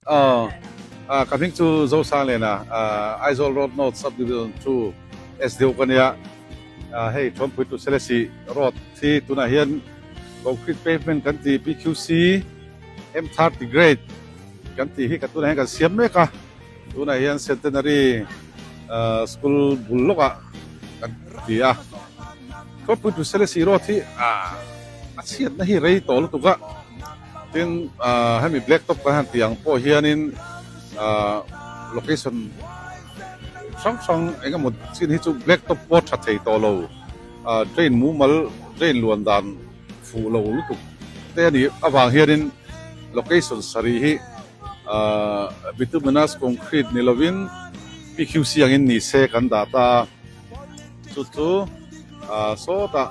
Aw, ka hming chu Zosangliana, Aizawl Road North Sub-Division 2 SDO ka nia. Hei Thuampui to Selesih Road hi tunah hian concrete pavement kan ti PQC M30 grade kan tih hi ka tunah hian kan siam mek a. Tunah hian Centenary School bul lawkah kan ti a. Thuampui to Selesih Road hi a chhiatna hi rei tawh lutuk a. Tin, hemi black top kan han tih ang pawh hianin location hrang hrang eng emaw chin hi chu black top pawh tha thei tawh lo, drain mumal drain luan dan fuh lo lutuk te a nih avang hianin location sarih hi bituminous concrete ni lovin PQC angin ni se kan dah ta a, chu chu sawtah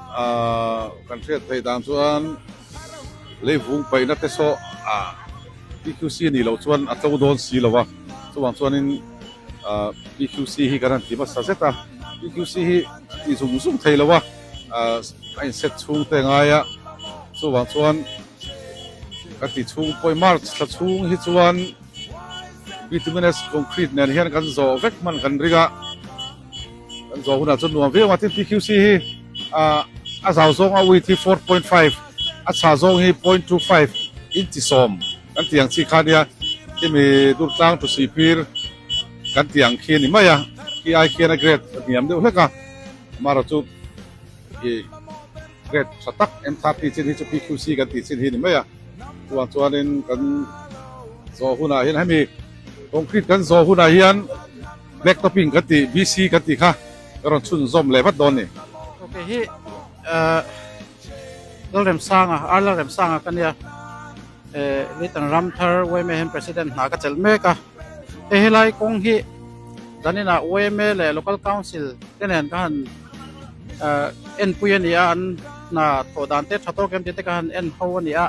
kan hriat theih dan chuan. Leivung paihna te saw ah PQC a nih loh chuan a tlo dawn si lo a, chuvang chuanin ah PQC hi kan han ti hmasa zet a, PQC hi a ti zung zung thei lo a, ah a inset chhung te ngai a, chuvang chuan ka ti chhung pawhin March thla chhung hi chuan bituminous concrete nen hian kan zawh vek hman kan ring a. Kan zawh hunah chuan nuam viau a, tin PQC hi a zau zawng a width hi 4.5 a chhah zawng hi 0.25 inch 10 kan tih ang chi kha nia khimi Durtlang to Sihphir kan tih ang khi a ni mai a, khi ai khian a grade a hniam deuh hlek a, amaherawh chu ih grade tha tak M30 chin hi chu PQC kan tih chin hi a ni mai a, chuvang chuanin kan zawh hunah hian hemi concrete kan zawh hunah hian. Black topping kan tih BC kan tih kha ka rawn chhunzawm leh vat dawn ni. Ok hi Lalremsanga ar Lalremsanga ka nia Little Ramthar yma hian president hna ka chelh mek a hei helai kawng hi zaninah yma leh local council te nen ka han enpui a ni a an hna thawh dan te tha tawk em tih te ka han en ho a ni a.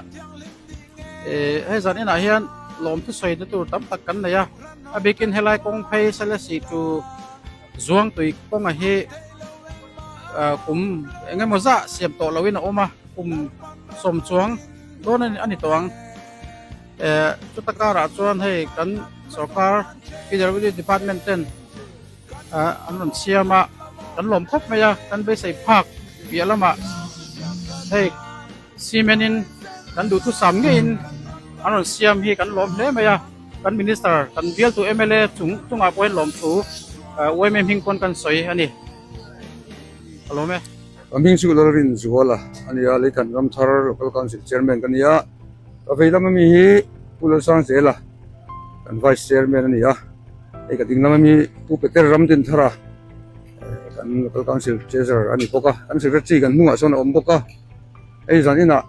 Hei zan inah hian lawm thusawi na tur tam tak kan nei a, a bikin helai kawng phei Selesih chu Zuangtui kawnga hi kum eng emaw zah siam tawh loin a awm a, kum sawm chuang dawn a ni tawh ang. Chuta karah chuan hei kan sorkar PWD department ten an rawn siam a, kan lawm khawp mai a, kan beisei phak piah lamah hei. Cement in kan duhthusam ngeiin an rawn siam hi kan lawm hle mai a, kan minister kan bialtu mla chung chungah pawh hian lawmthu yma hming pawn kan sawi a ni. Ka lawm e. Ka hming chu Lalrin Zuala a ni a, Leithan Ramthar Local Council Chairman ka ni a, ka vei lam ami hi Pu Lalsangzela kan Vice Chairman a ni a, hei ka ding lam ami Pu Peter Ramdinthara kan Local Council Treasurer a ni bawk a, kan Secretary kan hnungah sawn a awm bawk a. Hei zan inah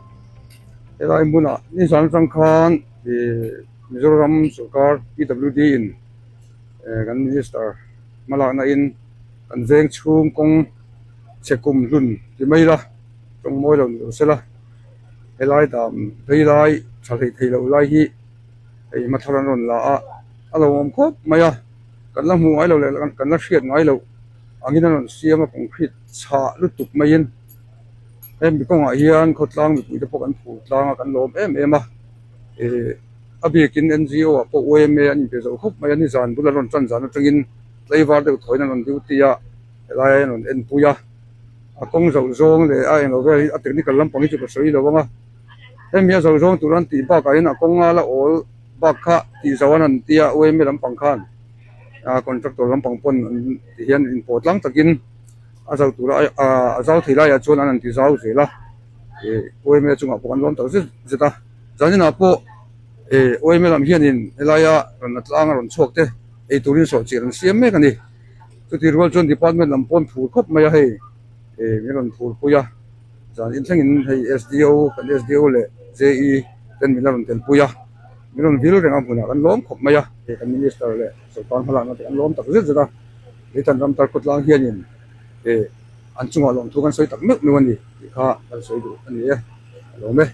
helai hmunah nizan atang khan ih Mizoram sorkar PWD in kan minister hmalakna in kan veng chhung kawng chhe kum hlun ti mai ila tawng mawi lo ni lo sela helai dam phei lai tha hlei thei lo lai hi hei hmathar an rawn la a a lo awm khawp mai a kan la hmuh ngai lo leh kan la hriat ngai loh angin an rawn siam a concrete chhah lutuk maiin. Hemi kawngah hian khawtlang mipui te pawh kan phur tlang a kan lawm em em a ih a bikin NGO ah pawh yma an inpe zo khawp mai a nizan bula rawn tan zan atangin tlaivar deuh thawiin an rawn duty a helai an rawn enpui a a kawng zoh zawng leh a englo vel hi a technical lampang hi chu ka sawi lo ang a hemi a zoh zawng tur an tih bakah hian a kawnga la awl bak kha tih zo an han tia yma lampang khan a contractor lampang pawn an ti hian inpawh tlang takin. A zau tura a zau thei laiah chuan an han ti zau zel a ih yma chungah pawh an lawm tak zet zet a zaninah pawh ih yma lam hianin helaia rawn la tlang a rawn chhuak te ei turin sawh chiah an siam mek a ni chuti rual chuan department lam pawh an phur khawp mai a hei ih min rawn phur pui a zan inthlengin hei sdo kan sdo leh je ten min la rawn tel pui a min rawn vil reng a hmunah kan lawm khawp mai a hei kan minister leh sorkar hmalakna te an lawm tak zet zet a. Leitan ram tar khawtlang hianin eh an chungah lawmthu kan sawi tak meuh meuh a ni tih kha kan sawi duh a ni e, a lawm e.